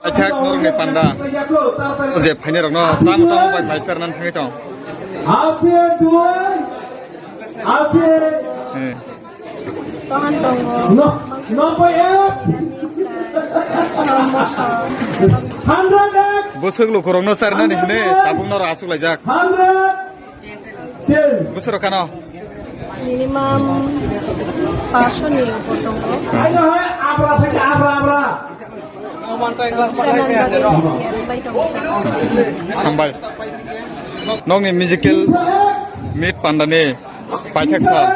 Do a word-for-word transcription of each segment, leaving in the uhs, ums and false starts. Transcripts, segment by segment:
Thak norokni panda. O je phainai rokno tamo tamo bai mai charnan thangwi tong. Ase duai, ase. Eh. Tohan tongo. No, no, boy, eh. Tomato. Hundred ek. Bwswk lukurokno charnani hwnwi tabuk norok aswk laijak. Hundred. Bwswk rok kano? Minimum paanch sho ni upor tongo. Hambai. Nokni musical meet pandani paithak sal.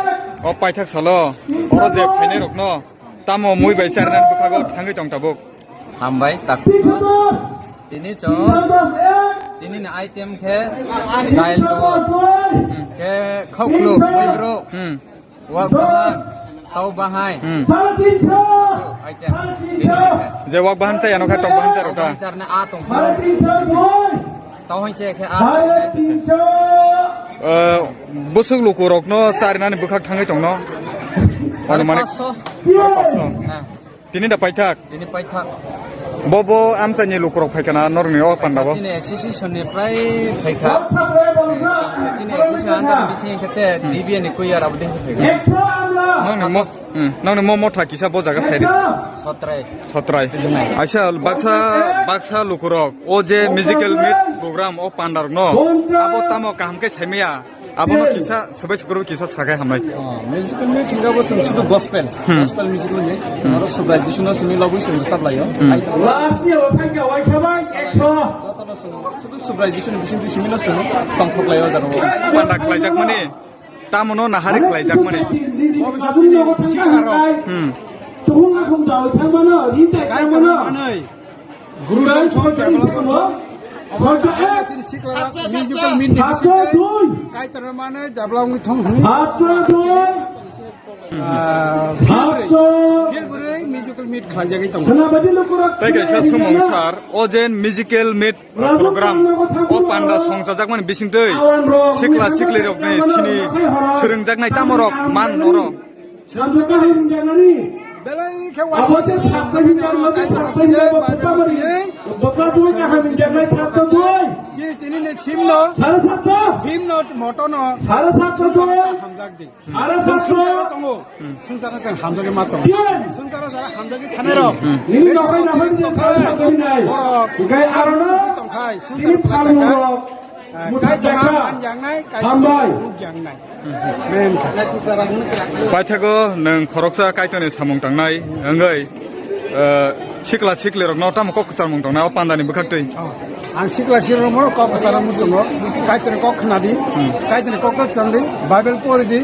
O paithak salo oro je phainai rokno tamo mui bai charnani bwkhago thangwi tong tabuk. Hambai, tak. Tini chwng, tini ni item khe dail tongo. Hmm. Khe khaukhlu, muibruk, hmm, wak bahan, tau bahai. Hmm. Item. Tini ni khe. Je wak bahan chaya no khe tok bahan chaya rok ta. Wak bahan charna a tong khe. Tau hai chaya khe a. Eh, bwswk lukurokno charinani bwkhak thangwi tongno. Anumanik. Paanch sho. Paanch sho. Ha. Tini da paithak? Tini paithak. Bo, bo amchaini lukurok phaikha na norokni o panda bo? Chini association ni prai phaikha. Chini association under bising khete B B A ni kuya rabo ding phaikha. Nokni mo, hmm, nokni mo motha kisa bo jaga sairi. Sotrai. Sotrai. Aisa baksa, baksa lukurok o je musical meet program o panda rokno abo tamo kaham khe saimaya. Abono kisa, sabai sukurbo kisa sakai hamnai. Oh, musical meet hinga bo chwng sudu gospel. Hmm. Gospel music ni. Hmm. Oro Subrai Jisu no simi lobwi chwng rwchap laio. Hmm. Last ni o thangya waisa bai ekso. Jotono chwng sudu Subrai Jisu ni bising bising no chwng tongthok laio jaro. Panda khlaijak mani. Tamono nahari khlaijak mani. Hmm. Kai tongmanai. Guru Dai Thon Development Fund. Musical meet ni bisingtwi Kaitor mane develop wngwi thong hwn. Ah, Phil bwrwi musical meet khlaijagwi tongo. Tei kaisa sumung sar, o je musical meet program o panda songchajakmani bisingtwi sikla siklirokni sini swrwngjaknai tamorok man oro. Belai khe abo se sakta hinjar mate sakta hinjar bo pota mani. Bokla dui kaham hinjar nai sakta dui. Chini tini ni theme no. Sare sakta. Theme no motto no. Sare sakta dui. Hamjak di. Sare sakta. Sungsara tongo. Sungsara sang hamjak ma tongo. Sungsara sara hamjak di thane ro. Nini nokai nabai je sare sakta hinai. Gai aro no. Tongkhai. Sungsara tongkhai. Kai tongma man yang nai. Kai tongma man yang nai. Paithago nwng khoroksa Kaitorni samung tangnai wngwi, eh, sikla siklirokno tamo kok kwcharmung tongnai o pandani bwkhaktwi? Oh, ang sikla siklirokno kok kwcharmung tongo, Kaitorni kok khna di, hmm, Kaitorni kok kwchang di, Bible pori di,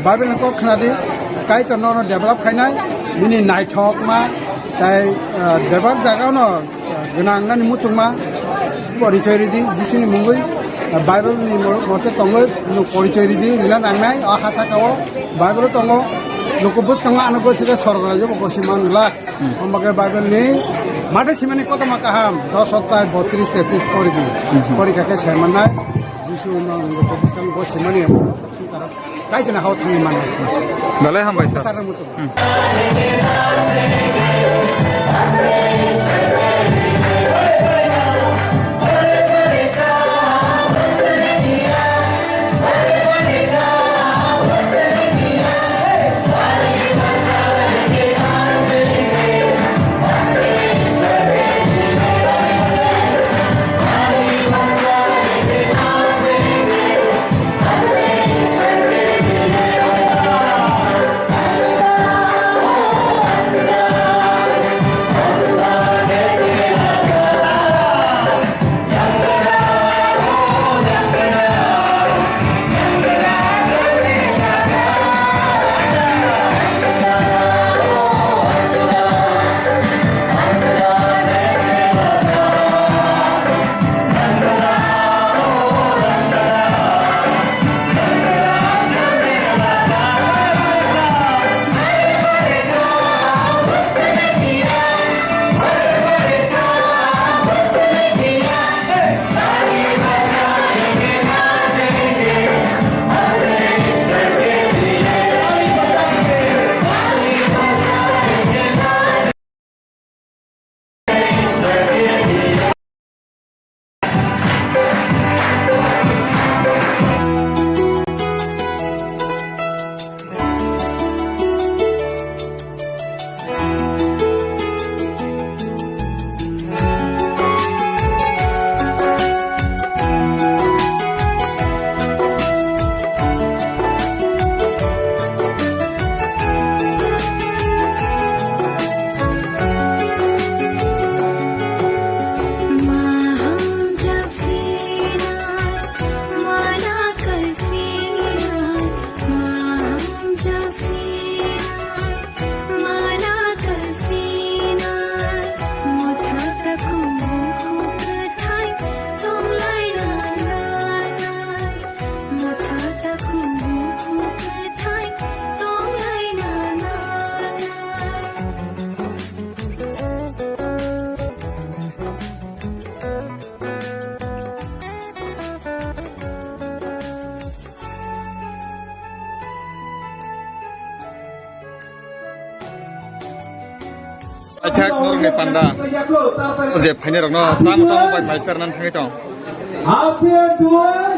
Bible ni kok khna di, Kaitor nono develop khainai, bini naithokma, tai, eh, bebak jagano gwnang nani muchungma porichoi ridi, Jisuni mungwi, Bible ni mo-, mote tongwi nwng porichoi ridi, nila nangnai, o ha saka o Bible tongo, nuko bwskango ano gosi khe sorgo rajabo gosi man nila. Hmm. Omo khe Bible ni mate simani kotorma kaham, dos Odhyay botris tetris pori di. Hmm. Pori kha khe sai mannai, Jisu no nuko bwskango gosi mani. Kaitorni hao thangwi mannai. Belai hambai sir. Kwcharo muchung. Hmm. Aithak norokni panda. O je phainairokno tamo tamo bai mai charnani thangwi tong. Ase duai,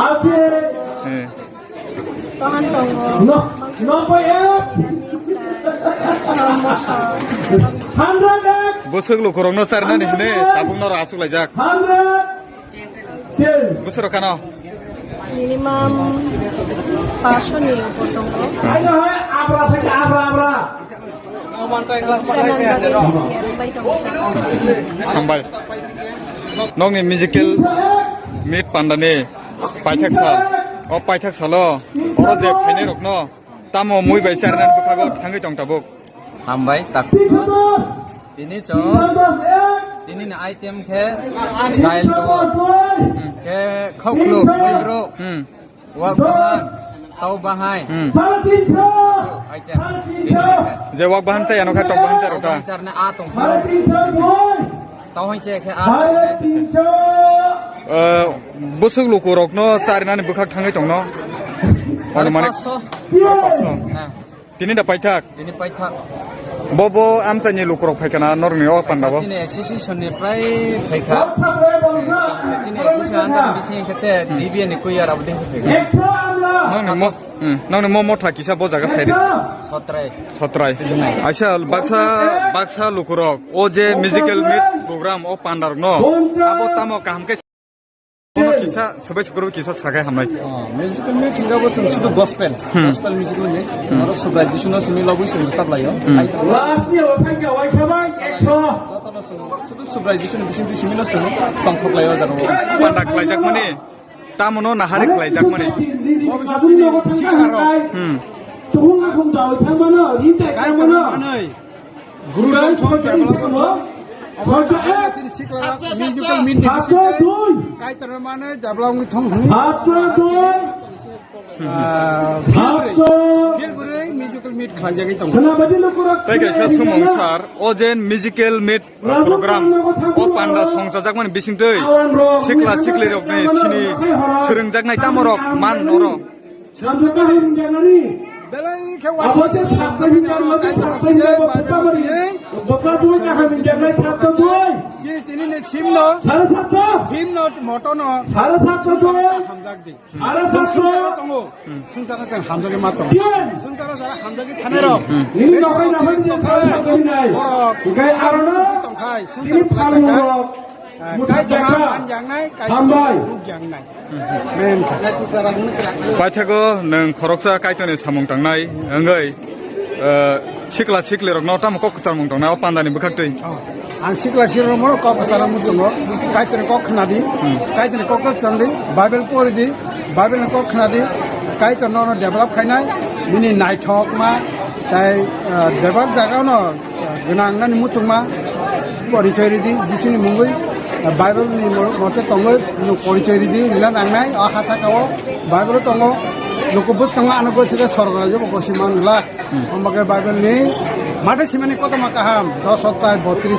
ase. Eh. Tohan tongo. No, no bai ek. Hundred ek. Bwswk lukurokno charnani hwnwi tabuk norok achuk laijak. Hundred. Bwswk rok kano? Minimum paanch sho ni upor tongo. Hambai. Nokni musical meet pandani paithak sal. O paithak salo oro je phainairokno tamo mui bai charnani bwkhago thangwi tong tabuk. Hambai, tak. Tini chwng, tini ni item khe dail tongo. Hmm. Khe khoklo, muibrok, hmm, wak bahan, tau bahai. Hmm. Item. Je wak bahan chaya no kha tok bahan charo ta. Wak bahan charna a tong kha. Tau hai che khe a. Eh, bwswk lukurokno charnani bwkhak thangwi tongno. Anumanik. Paanch sho. Paanch sho. Ha. Tini da paithak? Tini paithak. Bo, bo amchaini lukurok phaikha na norokni o panda bo? Chini association ni prai phaikha. Chini association under bising khe te D B A ni kuya rabo de phaikha. Nokni mo, hmm, nokni mo motha kisa bo jaga sairi. Sotrai. Sotrai. Aisa baksa, baksa lukurok o je musical meet program o pandarokno abo tamo kaham khe Kono kisa, sabai sukuru kisa sagai hamnai. Oh, musical meet hinga bo chwng sudu gospel. Hmm. Gospel music ni. Hmm. Aro Subrai Jisu no simi lobwi chwng rwchap laio. Hmm. Last ni o thangya wai sabai ekso. Joto no chwng sudu Subrai Jisu ni bising simi no chwng tongthok laio jaga o. Panda khlaijak mani. Tamo no nahari khlaijak mani. Hmm. Tubung akhum dawi thangmano, rintai thangmano. Guru Dhamma Development Home. Obo Kaitorni sikla musical meet ni bisingtwi Kaitorni mane develop wngwi thong hwn. Ah, field bwrwi, field bwrwi musical meet khlaijagwi tongo. Tei kaisa sumung sir, o je musical meet program o panda songchajakmani bisingtwi sikla siklirokni sini swrwngjaknai tamorok man oro. Belai khe abo se sakta hinjar mate sakta hinjar bo bwtha bari. Bwkha dui kaham hinjar nai sakta dui. Chini tini ni theme no. Sare sakta. Theme no moto no. Sare sakta dui. Hamjak di. Sare sakta. Sungsaro tongo. Sungsaro sang hamjak ma tongo. Sungsaro sara hamjak di thane ro. Nini nokai nabai je sare sakta hinai. Borok. Gai arono. Tongkhai. Sungsaro tongkhai. Hambai. Paithago nwng khoroksa Kaitorni samung tangnai wngwi, eh, sikla siklirokno tamo kok kwcharmung tangnai o pandani bwkhaktwi? Oh, ang sikla siklirokno kok kwcharmung tongo, Kaitorni kok khna di, Kaitorni kok khna di, Bible pori di, Bible ni kok khna di, Kaitor nono develop khainai, bini naithokma, tai, eh, bebak jagano, eh, gwnang nani muchungma, porichoi ridi, Jisuni mungwi, eh, Bible ni mo-, mote tongwi, nwng porichoi ridi, nila nangnai, o ha saka o, Bible tongo, luku bwskango ano gosika sorgo rajabo gosi manla, ombake Bible ni, mate simani kotoma kaham, dos odhyay, botris